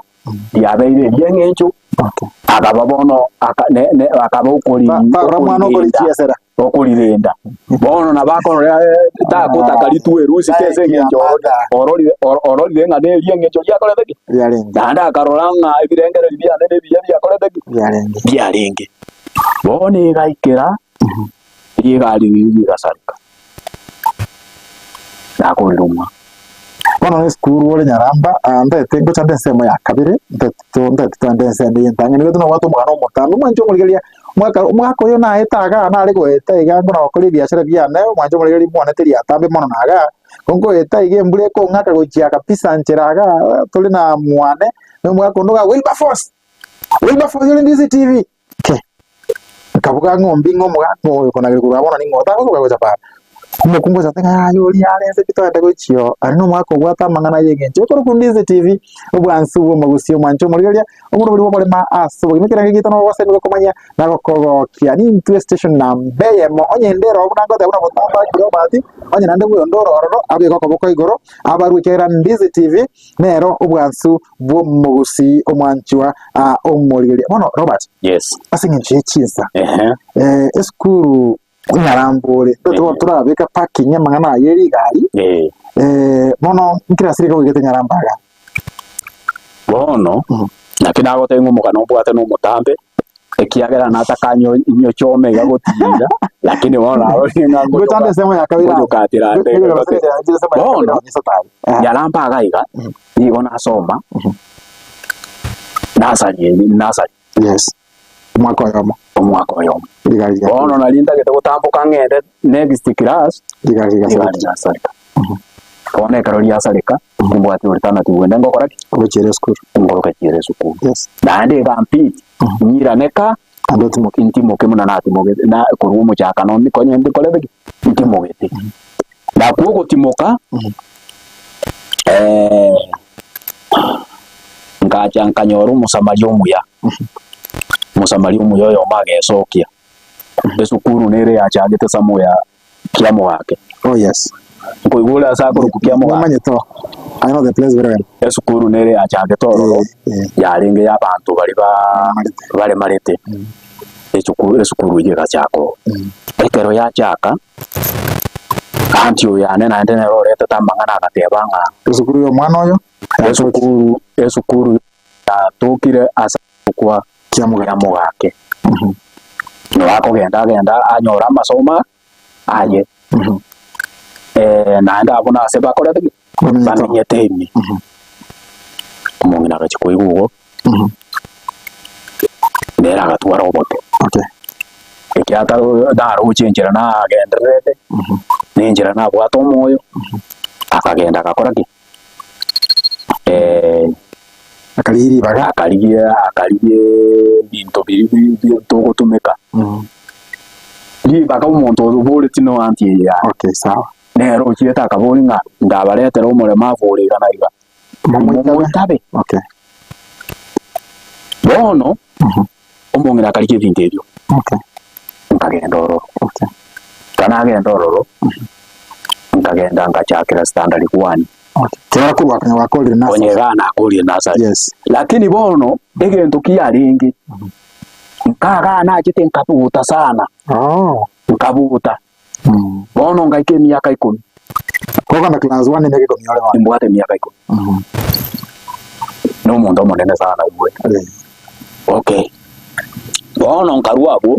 riabeire eri'eng'encho, Okay. akaba bono aka ne ne akaba okori Ba- barora omwana okorirenda okorichiesera. okorirenda. Bono nabo akorora takotaka ritwe erusike ase eng'encho ororire ororire ng'a neri'eng'encho riakorete ki? Riarenge. Naende akarora ng'a ebirengererio biane nebiya biakorete ki? Riarenge. Biarenge. Bono egaikera rigari riria rigasareka. Nakorire omwaka. Bono esukuru ore Nyaramba, ah, ntaete ngochande ensemo ya kabere, ntaete to ntaete toende ensemo eye entang'ani, nigo nobwate omogano omotambe, omwanche omorigereria, omwaka omwaka oyo naete igaa nare goeta iga mbuna gokora ebiashara biane, omwanche omorigereria mwanete riatambe mono na igaa, ko nkoeta iga embura ekong'aka gochia kabisa nchera igaa, tore na mwane, na omwaka onde igaa Wilberforce, Wilberforce ore Ndizi TV. Ke, nkabuga ng'a ombi ng'a omogaka oyo konageria korwa bono ning'o otagosoka gocha para. Omokungu ocha ateba ng'a aye oria are nse pi toende gochia oo, aria nomogaka obwate amang'ana y'engencho. Ekorokwa Ndizi TV, obwansu bw'omogusii omwanche omorigereria, omorobori bw'okorema ase obogima ekerengo giaito nogo gosemi gokomanya na gokogokia. Nintwe estation namba eyemo, onye inde ero buna ngoteba buna botambe akire obati, onye naende buna onde ore ororo abeke okoboko igoro, abarue ekiagera Ndizi TV nero obwansu bw'omogusii omwanchwa aa omorigereria. Bono Robert, Yes. ase eng'encho ye chinsa, Ehe. eh, esukuru nyarambore, Ehe. torabeka parking amang'ana aye rigari, Eh. eh, bono nkirasi rika oigete nyaramba iga. Bono, Mhm. naki nagotebia ng'a omogano obwate na omotambe, ekiagera natakanyo nyochome iga gotinda, lakini bono narorire ng'a Ngochande ngochoka ensemo ya kabere ande. ngochokatera ande Nigo iga gose gote. ensemo ya kabere Bono, onyise tari. Eh. nyaramba iga iga, nigo nasoma, nasari eri nasari Yes. Omwaka oyomo. omwaka oyomo. Rigari riga. Bono nari ntagete gotamboka ng'ende next class, Rigari riga. rigari riasareka. Bono ekero riasareka, nimbwate alternative ende ngokora ki? Ogochiera esukuru. Ngoroka chiera esukuru. Yes. Naende egampiti, nyirane ka, Ande otimoke. ntimoke buna natimogete na korwa omochakano konye nkorete ki? Ntimogete. Nakwo ogotimoka, ngacha nkanyora omosamaria omuya, omosamaria omuya oyomo agesokia, esukuru nere yachagete somewhere kiamogake. Oh yes. Nkoigwa ore ase akorokwa kiamogake. Nimanyete oo. I know the place very well. Esukuru nere yachagete ororo, Eh, eh. yarenge ya abanto baria ba Baremarete. baremarete, esukuru esukuru eyio egachaka oo. Ekero yachaka, Aunty oyo yane naende nere oretete amang'ana agateba ng'a Esukuru ya omwana oyo esukuru esukuru yatokire ase okwa Kiamogake. Kiamogake. Nabo akogenda agenda anyore amasomo aye naende abwo nase bakorete ki? Bamenyete. Bamenyete ime. Omong'ina agachia koigwa igo, nere agatwara obote. Okay. Ekiagera naroche enchera nagendererete, na enchera nabwate omoyo, akagenda agakora ki? Akarigia ribaga. Akarigia akarigia ebinto biria bi- bi togotumeka. Ribaga omonto oboretie no aunty eye yaye. Okay, sawa. Nere ochiete akaboria ng'a ndabaretera omoremavu ore iga na iga, Momoitabe. momoitabe. Okay. Bono, omong'ina akarigia ebinto ebio, Okay. nkagenda ororo. Okay. Ekero nagenda ororo, nkagenda ngachakera standard one. Okay. Kera korwa konya gwakorire nursery. Konya igaa nakorire nursery. Yes. Lakini bono, egento kiarenge, nkagaa nachete nkabuta sana, Oh. nkabuta. Bono ngaika emiaka ikomi. Kogenda class one emiaka ikomi ore bono. Nimbwate emiaka ikomi. Na omonto omonene sana igwe. Okay. Bono nkarwa abwo,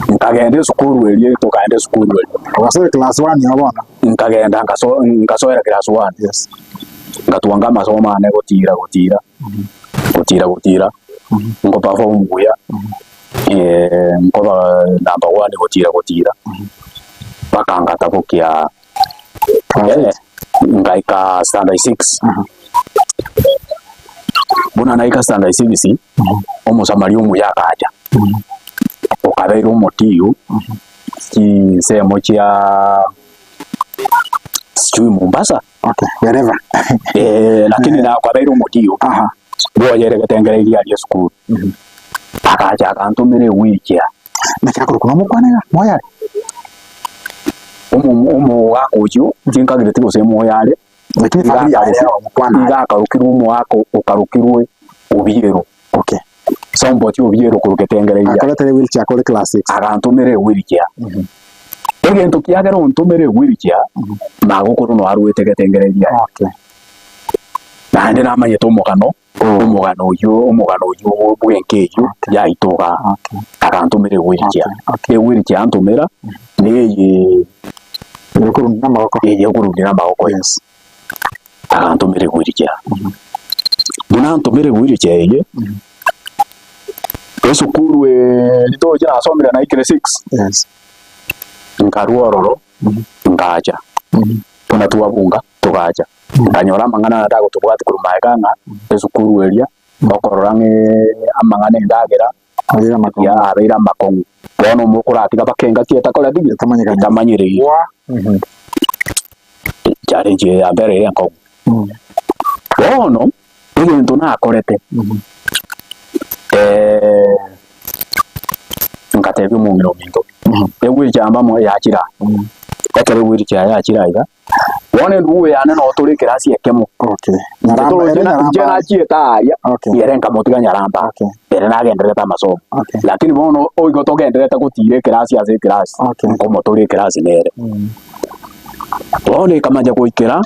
nkagenda esukuru eria tokaenda esukuru eria. Ogasoire class one igo bono. Nkagenda nkaso nkasoera class one. Yes. Ngatwanga amasomo ane gotira gotira, gotira gotira, nko perform buya. nkoba number one gotira gotira, mpaka ngatabokia Class eight. Ngaika standard six, buna naika standard six, omosamaria omuya agacha, okabeire omotiyo chinsemo chia sijui Mombasa, Okay, wherever. eh, lakini na okabeire omotiyo Aha. bwoyere getengereirie aria esukuru. Agacha agantomera ewheelchair. Naki akorokwa nomokwana iga, moyo are. Omo omogaka oyio tinkagireti gose moyo are, Lakini iga family yaye akarokirwe omokwana iga are. akarokirwe omogaka okarokirwe Obiero. Okay. Somebody Obiero korwa Getengereria. Akoretere wheelchair kore class six. Agantomera ewheelchair. Egento kiagera ontomere ewheelchair, magokoro no arwete Getengereria. Okay. Naende namanyete omogano Omogano oyio, omogano oyio bw'enka eyio yaito igaa, agantomera ewheelchair. Ewheelchair antomera, neye Eyokorundia namagoko. eye okorundia namagoko eye. Yes. Agantomera ewheelchair. Buna antomera ewheelchair eye, esukuru eria toche nasomire naikire six, Yes. nkarwa ororo, ngacha, buna twabunga togacha. Nkanyora amang'ana aya tagotobwati korwa magega ng'a esukuru eria okorora ng'a amang'ana endagera Abeire amakong'u. ya abeire amakong'u. Bono omokoratiga mpaka engaki etakoreti ki? Etamanyekani. Etamanyereiri. Mhm. Challenge eye ya mbere ere enkong'u. Mm. Bono, egento nakorete, Mhm. ngatebia omong'ina ominto, Mhm. ewheelchair mbamo yachire aa, Mm. ekero ewheelchair yachire aiga, Bono endugu yane noo tore ekerasi ekemo. Okay. Inche Nyaramba, toroche ere na- Nyaramba inche are. nachiete aaria, Okay. ere nkamotiga Nyaramba, Okay. ere nagendererete amasomo. Okay. Lakini bono oigo togendererete gotira ekerasi ase ekerasi, Okay. nkomo tore ekerasi nere. Mm. Bono ekamanya goikera,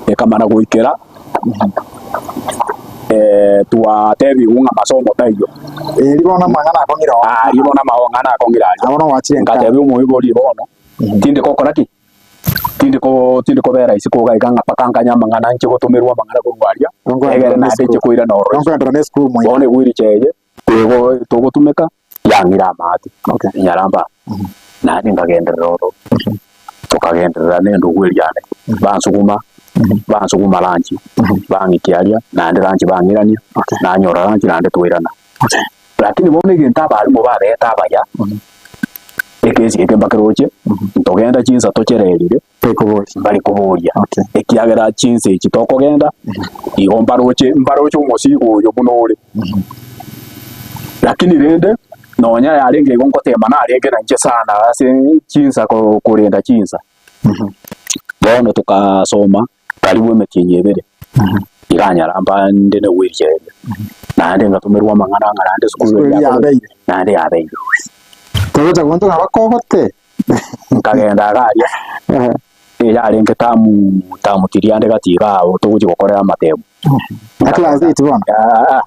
ekamana goikera, twatebigwa ng'a masomo taiyo. Erio bono amang'ana akong'ire oo. Aria bono amang'ana akong'ire aria. Bono gwachire nka. Ngatebia omoibori bono, tindi gokora ki? Tindi ko tindi kobera isiko iga iga ng'a mpaka nkanye amang'ana nche gotomerwa amang'ana korwa aria, egere naende nche koirana ororo isiko. Nkoenderera na esukuru moino. Bono ewheelchair eye, ego togotumeka, yang'ira amaate, Okay. nyaramba, naende nkagenderera ororo, tokagenderera na endugu eria yane, bansuguma, bansuguma lunch, bang'ikia aria, naende lunch bang'irania, Okay. nanyora lunch naende twairana. Okay. Lakini bono egento abalimu babete abaya, ekesi eke mbakeroche, ntogenda chinsa tochererire, Baikoboria. mbari koboria, Okay. ekiagera chinsa echi tokogenda, igo mbaroche mbaroche omosigo oyo buna ore. Lakini rende, nonya yarenge igo ngotema narenge nainche sana ase chinsa ko- korenda chinsa. Bono tokasoma karibu emetienyi ebere, ikanyara mba nde na wheelchair eria, naende ngatomerwa amang'ana ng'a naende esukuru Esukuru eria eria yabeire. naende yabeire. Togocha gonto ng'a bakogote. Nkagenda iga aria, eyarenge tamu tamu tiria ande gati iga abwo togochia gokorera amatemu. Na class eight bono? Aa,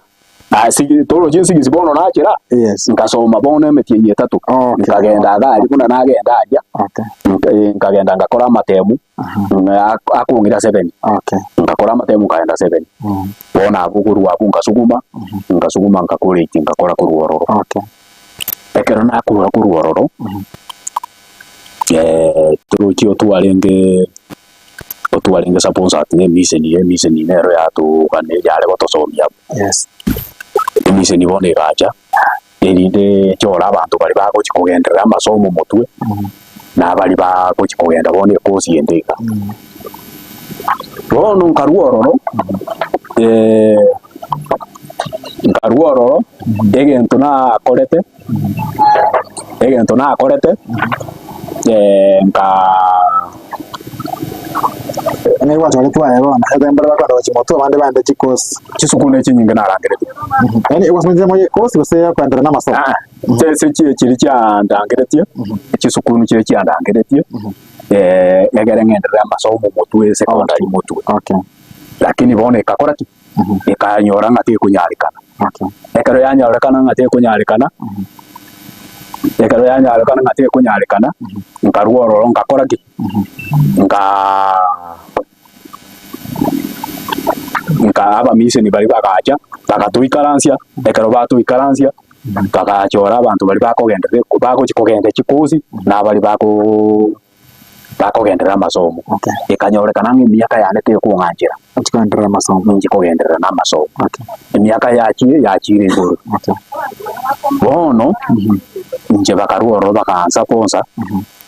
ase toroche esigisi bono nachera, Yes. nkasoma bono emetienyi etato. Okay. Nkagenda iga aria buna nagenda aria, Okay. nka- nkagenda ngakora amatemu, akong'ira seven, Okay. ngakora amatemu nkaenda seven. Bono abwo korwa abwo nkasuguma, nkasuguma nkakora eki nkakora korwa ororo. Okay. Ekero nakura korwa ororo, torochie otwarenge otwarenge sponsored na emission, emission nero yatogane yare gotosomia abwo. Yes. Emission bono egacha, erinde echore abanto baria bagochia kogenderera amasomo motwe, na abaria bagochia kogenda bono ekosi ende iga. Bono nkarwa ororo, nkarwa ororo, egento nakorete, egento nakorete, nkaa. Nigo gwachoretwe aye bono, ekero mbare bakoenda gochia motwe abande baende chikosi. Chisukuru ne chinyinge narangeretie. Yaani ogosoma ensemo ye ekosi gose okoenderera na amasomo? Ah, chese chie chiria chiandangeretie, chisukuru chiria chiandangeretie, egere ng'enderere amasomo motwe secondary motwe. Okay. Lakini bono ekakora ki? Ekanyora ng'a tekonyarekana. Okay. Ekero yanyorekana ng'a tekonyarekana, ekero yanyorekana ng'a tekonyarekana, nkarwa ororo ngakora ki? Nkaa nkaa abamiseni baria bagacha, bagatoikaransia, ekero batoikaransia, bagachora abanto baria bakogenderera bagochi kogenda chikosi, na baria bakoo. Bakogenderera amasomo. Okay. Ekanyorekana ng'a emiaka yane tekong'anchera. Ochie kogenderera amasomo. Ninche kogenderera na amasomo. Okay. Emiaka yachire yachire igoro. Okay. Bono, inche bakarwa ororo bakaansaponsa,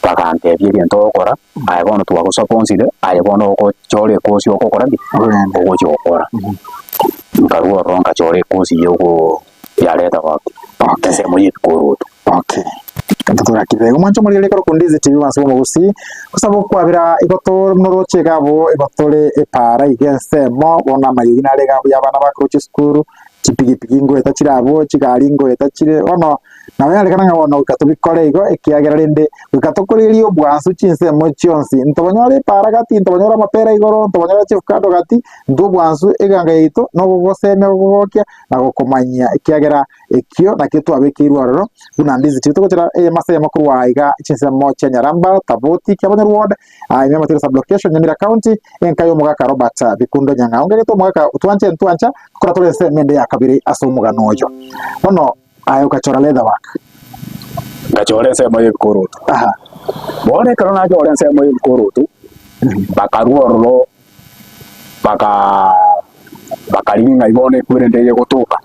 bagantebia egento ogokora, aye bono twagosaponsire, aye bono ogochora ekosi ogokora ki? Ogende. Ogochia gokora. Nkarwa ororo nkachora ekosi ya ogo ya leather work, Okay. ensemo ya ebikoroto. Okay. Gento torakire. Omwancho omoriri ekero kundizi TV bwansi bw'omogusi gosaba okwabera igo noroche iga abwo igo tore epaara iga ensemo bono amariogi nare iga abwo ya abana bakorochia esukuru chipigipigi ngoeta chire abwo chigari ngoeta chire bono nabo yarekana ng'a bono goika tobikore igo ekiagera rende goika tokorerie obwansu chinsemo chionsi ntobonyore epaara gati ntobonyore amapera igoro ntobonyore chifukado gati intwe obwansu eganga yaito nogogosemia gogogokia na gokomanyia ekiagera Ekio nakio twabekeirwe aroro, buna Ndizi TV togochera eyemo ase eyemo korwa aiga chinsemo chia Nyaramba, Taboti, Kiabonyoru Ward, ime Matiro Sub-Location, Nyamira County, enka y'omogaka Robert Bikundo Nyang'au. Ngegete omogaka twanche ntwancha gokora tore ensemo ende ya kabere ase omogano oyo. Bono aye ogachora leather work. Ngachora ensemo y'ebikoroto. Aha. Bono ekero nachora ensemo y'ebikoroto, bakarwa ororo baka bakarigia ng'ai bono equipment eye egotoka,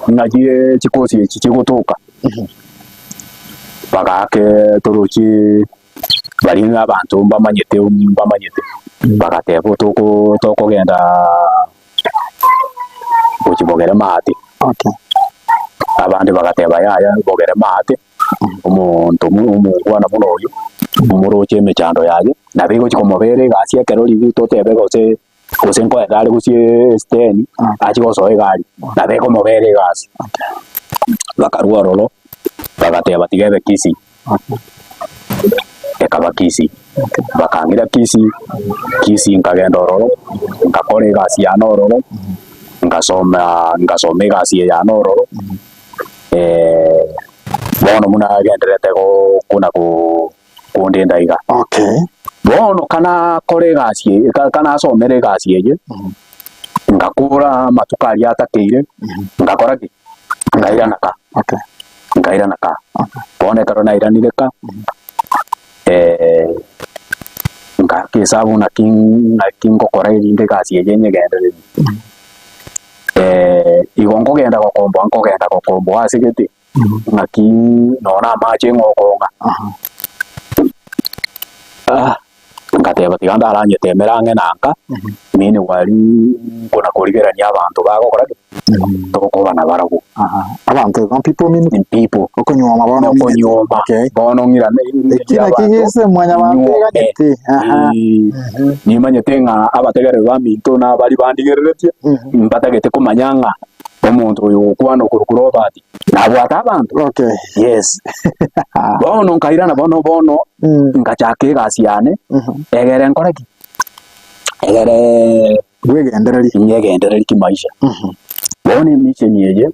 ng'a chie chikosi echi chigotoka, bagaaka torochi baria ng'a abanto mbamanyete mbamanyete, bagateba otoko tokogenda gochia bogere maate. Okay. Abande bagateba yaya bogere maate. Omonto omongwana buna oyio, omoroche emechando yaye, nabo egochia komobera egasi ekero riria totebe gose gose nkoenda are gose esiteni, achie gosoa egari, nabo ekomobera egasi. Bakarwa ororo, bagateba tiga ebe Kisii, ekaba Kisii, bakang'ira Kisii, Kisii nkagenda ororo, nkakora egasi yane ororo, ngasoma ngasoma egasi eye yane ororo. Bono buna agendererete kona kondenda iga. Okay. Bono kanakora egasi eye, kanasomera egasi eye, ngakora amatuko aria atakeire, ngakora ki? Ngairana ka. Okay. Nkairana ka. Bono ekero nairanire ka, ngaka esabu naki naki ngokora erinde egasi eye nyegendererie. Igo nkogenda gokomboa nkogenda gokomboa ase gete, ng'aki nonye amache ng'okong'a. Ngateba tiga ndaranyetemere ang'e na nka, meanwhile nkona korigerania abanto bagokora ki? Tokoba nabarabwo. Abanto igo people meaning? People. Okonyuoma bono ominete. Okonyuoma Okay. bono ng'irane Eki naki gese mwanyabanto eganyete. Aha. Nimanyete ng'a abategereri baminto na baria bandigereretie, mbatagete komanya ng'a omonto oyo ogokwana okorokwa Robert nabwate abanto. Okay. Yes. Bono nkairana bono bono ngachaka egasi yane, egere nkore ki? Egere Bwegendererie. Nyegendererie kimaisha. Bono emission eye,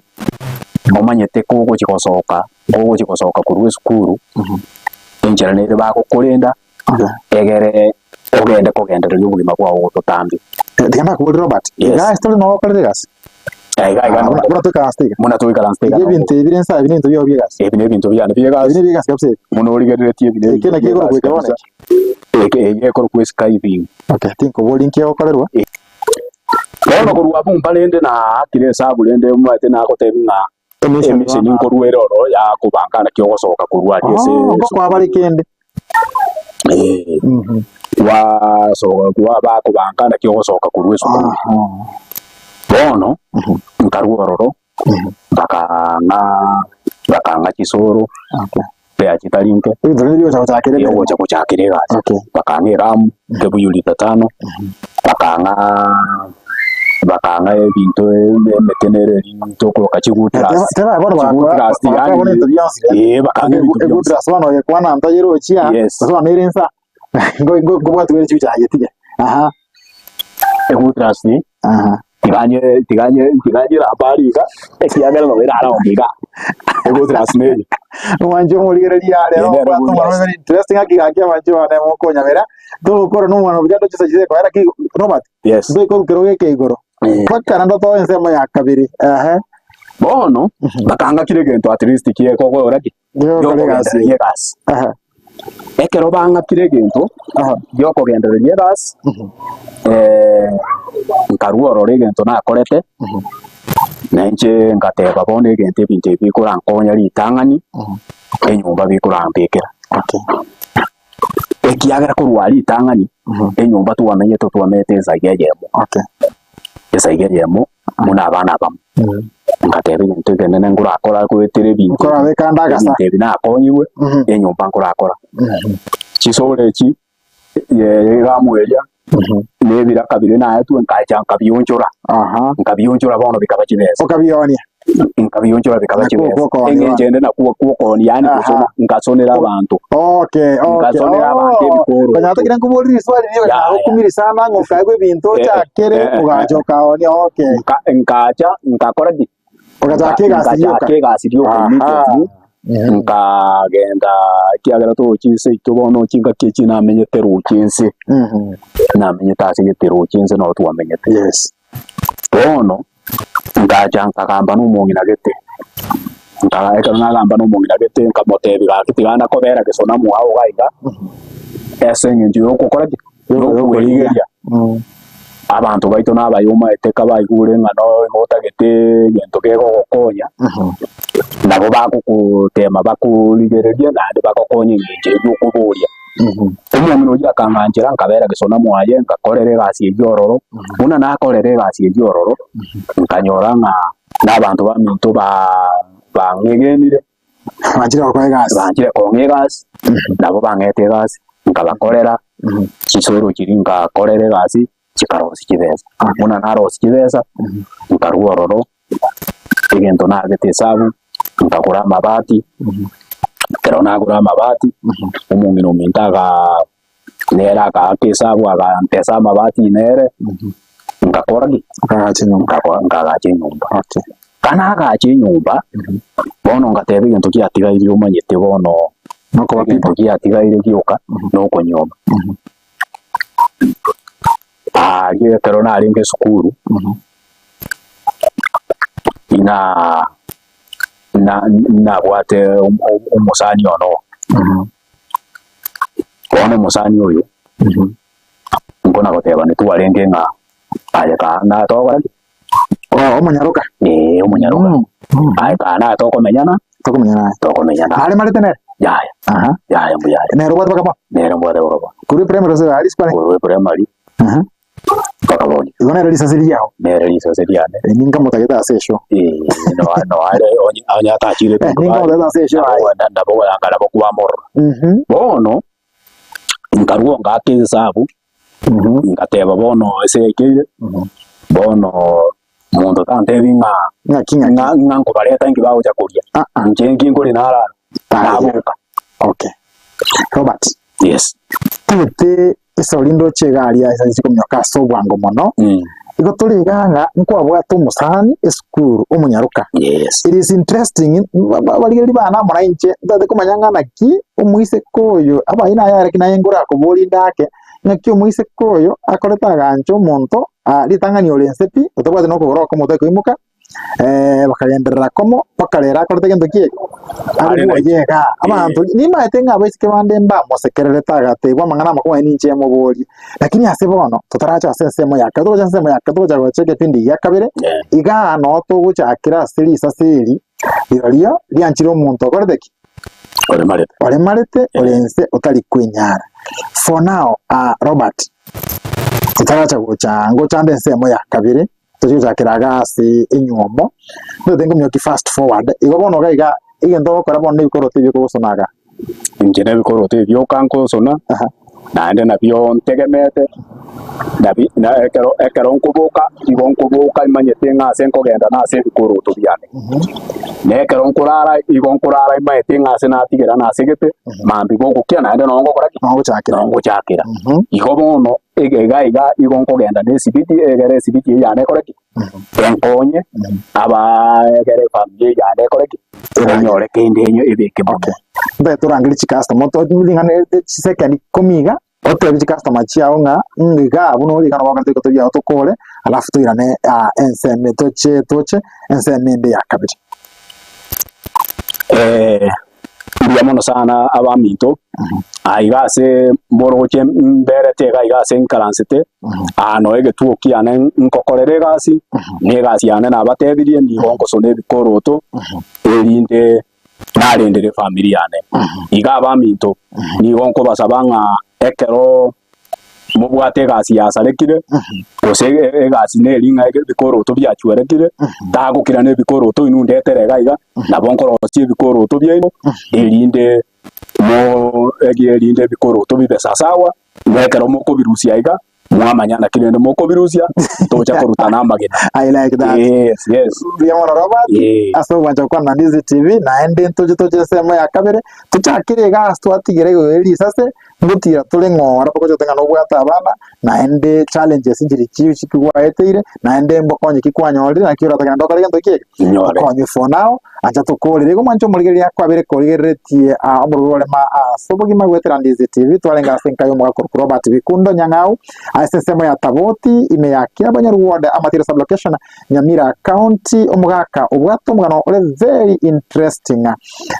omanyete kogochia gosoka, kogochia gosoka korwa esukuru, enchera nere bagokorenda, egere ogende kogendereria obogima bwao gototambe. Tiga ndakoborie Robert, Yes. iga ase tore noo okorera egasi? Iga iga Ah, noo buna buna toikaranste iga. buna toikaranste iga Iga noo. ebinto ebi bire nsa ebi nebinto biao bia egasi. Ebi nebinto biane bia Ebi egasi, nebia egasi kabisa ebi. buna origereretie ebi Eke nebinto naki bia ekorokwa egasi eke bono kabisa. eke? Eke eye ekorokwa eskiving. Okay, tinkoboria nki egokorerwa. Bono korwa abwo mbarende naakire esabu rende omanyete nagotebia ng'a Emission emission bono. nkorwa ere ororo ya kobanga naki ogosoka korwa aria ase Oh, ngokwabare kende. Eh, Mhm. gwasoka gwa bakobanga naki ogosoka korwa esukuru. Aha. Bono Mhm. nkarwa ororo Mhm. bakang'a bakang'a chisoro Okay. bea chitari nke Ebinto binde biogocha gochakera emeremo. biogocha gochakera egasi. Okay. Bakang'a eramu ekebuyu lita tano, bakang'a bakang'a ebinto emete nere eri tokoroka chigutras. Teba bono Chigutras bakora yaani ebinto bionsi rende. eh bakang'a ebinto bionsi. Egutras bono oyekwana ntayerochia, Yes. gose bono ere nsa ngobwati bwere chibicha ayetige. Aha. Egutras Aha. tiganye tiganye tiganyeramba aria iga ekiagera nabo eraraombe iga egutras neye. Omwanchi omorigereria rero Eye nere obwate omwana Gutras. very interesting ng'aki gaki abanchi bane mokonyabera togokora na omwana obuya ndoche chise koera ki Robert Yes. ntoike korwa geke igoro mpaka naende otoe ensemo ya kabere ehe. Bono bakanga kera egento at least kiekogora ki? Giokora egasi. Giokogendereria egasi. Ehe. Ekero bang'akire egento giokogendereria egasi, nkarua ororo egento nakorete, na inche ngateba bono egento ebinto ebi bikorankonya ritang'ani, enyomba bikorambekera. Ekiagera korwa aria ritang'ani, enyomba twamenyete twamenyete ensaiga eyemo, ensaiga eyemo buna abana abamo. Ngateba egento ekenene nkorakora goetera ebinto ebi, Nkorabeka ndagasa. ebinto ebi nakonyigwe, enyomba nkorakora. Chisoro echi, iga eria, na ebiraka biria naetwe nkacha nkabionchora, nkabionchora bono bikaba chibesa. Okabionia. Nkabionchora bikaba Nakwo chibesa. gwokonia Eng'encho ende nakwo gwokonia yaani gosona, nkasonera abanto. Okay, okay. Nkasonera abanto Oh, ebikoroto. konya tokire nkoborie riswali riria Yaya. nagokumiri sana ng'a okaegwa ebinto Eh, ochakere eh, eh, ogacha okaonia okay. Nka- nkacha nkakora ki? Ogachaka egasi rioka. Nkachaka egasi rioka Aha. immediately. Nkagenda ekiagera toroche inse intwe bono chingaki echi namenyete roche inse, namenyete ase gete roche inse noro twamenyete. Yes. Bono, ngacha nkagamba na omong'ina gete, nka ekero nagamba na omong'ina gete nkamotebia gaki tiga nakobera gesona mwao iga iga, ase eng'encho ya ogokora ki? Ya okwerigeria. Abanto baito nabaye omaete kabaigure ng'a no igo otagete egento kegogokonya, nabo bagokotema bakorigereria naende bagokonye eng'encho eywo okoboria. Omong'ina oyio akang'anchera nkabera gesona mwaye nkakorera egasi eywo ororo, buna nakorera egasi eywo ororo, nkanyora ng'a na abanto baminto baa bang'egenire, Banchire gokoa egasi. banchire kong'a egasi, nabo bang'ete egasi, nkabakorera, chisoro chiria nkakorera egasi, chikarosia chibesa. Buna narosia chibesa, nkarwa ororo, egento nagete esabu, nkagora amabati, ekero nagora amabati, omong'ina ominto agaa nere akaaka esabu agantesa amabati nere, ngakora ki? Okagacha enyomba. Nkakora nkagacha enyomba. Okay. Ka nagacha enyomba, bono ngateba egento giatigaire omanyete bono, Nokoba egento people. giatigaire gioka, nokonyuoma. Aria ekero narenge esukuru, ina na nabwate omosani one oo. Bono omosani oyo, nkona goteba nitwarenge ng'a aye kaa natogokora ki? Oh, omonyaroka. Ee, omonyaroka. Aye kaa natokomenyana, Tokomenyana naye. tokomenyana. Aremarete nere? Yaya, Aha. yaya mbuya are. Nere obwate baka bono? Nere mbwate baka bono. Korwa eprimary gose aria isiko are? Korwa eprimary. Aha. Mpaka bono. Igo nere risase riao? Nere risase riane. Eh, ninkamotagete ase esho. Eh, no no are onye onye atachire Eh, ninkamotagete ase esho aye. Nabo goyanga nabo kwamorora. Mhm. Bono, nkarua ngaka esabu, ngateba bono ase yaikeire, bono monto tantebi ng'a Ng'aki ng'aki. ng'a ng'a nkobareta inki bagocha koria. Ah, ah. Inche nki nkori narara, Taya. naboka. Okay. Robert, Yes. tagete esori ndoche iga aria ase chikominyoka ase obwango mono, Mm. igo tore iga ng'a nkwabwate omosani esukuru omonyaroka. Yes. It is interesting, ba- ba- barigereria bana amo na inche, ntagete komanya ng'a naki omoiseke oyo, abayi naye are ki naye ngorakoborie ndake, ng'aki omoiseke oyo akorete agancha omonto, ah, ritang'ani ore nse pi, otabwati na okogoro okomo otakoimoka, bakagenderera komo mpaka rero akorete gento ki eke? Are na Arigwe iga. Abanto nimaete ng'a abaiseke bande mbamosekererete agatebiwa amang'ana amakong'u aye ninche emoborie. Lakini ase bono, totaracha ase ensemo ya kare, togocha ensemo ya kare togocha gocha egepindi gia kabere, igaa noo togochakera ase risase eri, rirorio rianchire omonto okorete ki? Oremarete. Oremarete ore nse otari kwenyara. For now, ah, Robert, totaracha gocha ngochande ensemo ya kabere, tochie gochakera iga ase enywomo, ntagete nkominyoki fast forward, igo bono iga iga egento ogokora bono na ebikoroto ebi okogosona igaa. Inche na ebikoroto ebi bioka nkosona, Aha. naende nabio ntegemete, nabi na ekero ekero nkoboka, igo nkoboka imanyete ng'a ase nkogenda nase ebikoroto biane. Na ekero nkorara, igo nkorara imanyete ng'a ase natigera nasegete, mambia bogokia naende noo ngokora ki? Noo ngochakera. Noo ngochakera. Igo bono, iga iga iga igo nkogenda na esibiti, egere esibiti eye yane ekore ki? Enkonye, abaa egere efamiri eye yane ekore ki? Enyore kende enye ebeke mono. Okay. Ntagete torangerie chicustomer, to ring'ana ere chisekendi ikomi iga, otebi chicustomer chiago ng'a ng'a igaa buna ore iga nabo okoreta ebikoto biago tokore, alafu toirane ensemo toche toche ensemo ende ya kabere. Mbuya mono sana abaminto, aiga ase mborogochie mberete iga iga ase nkaransete, aa noe egetuo kiane nkokorera egasi, na egasi yane nabatebirie nigo nkosona ebikoroto, erinde narendere efamiri yane. Iga abaminto, nigo nkobasaba ng'a ekero mobwate egasi yasarekire, gose egasi neri ng'a ebikoroto biachwerekire, tagokira na ebikoroto inwe ndetere iga iga, nabo nkorosia ebikoroto biaino, erinde mo erinde ebikoroto bibe sasawa, na ekero mokobirusia iga, mwamanya naki rende mokobirusia, tocha korutana amagena. I like that. Yes, yes. Mbuya mono Robert Eh. ase ogwancha gokwana na Ndizi TV naende ntoche toche ensemo ya kabere tochakere egasi twatigera igoro ye risase Ngotira tore ng'ora togochete ng'a nobwate abana, naende challenges nchiri chiu chikigwaeteire, naende mbokonye ki kwanyorire naki oratagende ndokore gento ki eke? Inyore. Okonywe for now, ancha tokorere. Igo mwanche omorigereria kwabere korigereretie ah, omorworo orema ase obogima goetera Ndizi TV, twarenge ase enka y'omogaka korokwa Robert Bikundo Nyang'au, ase ensemo ya Taboti, ime ya Kiabonyoru Ward, Amatiro Sub-location, Nyamira County, omogaka obwate omogano ore very interesting.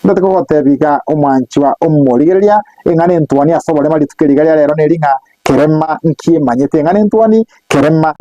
Ndate kogotebia iga omwanchwa omorigereria, Eng'ana entuani ase oborema rituko eri iga ria rero neri ng'a kerema nkiemanyete. Eng'ana entuani, kerema.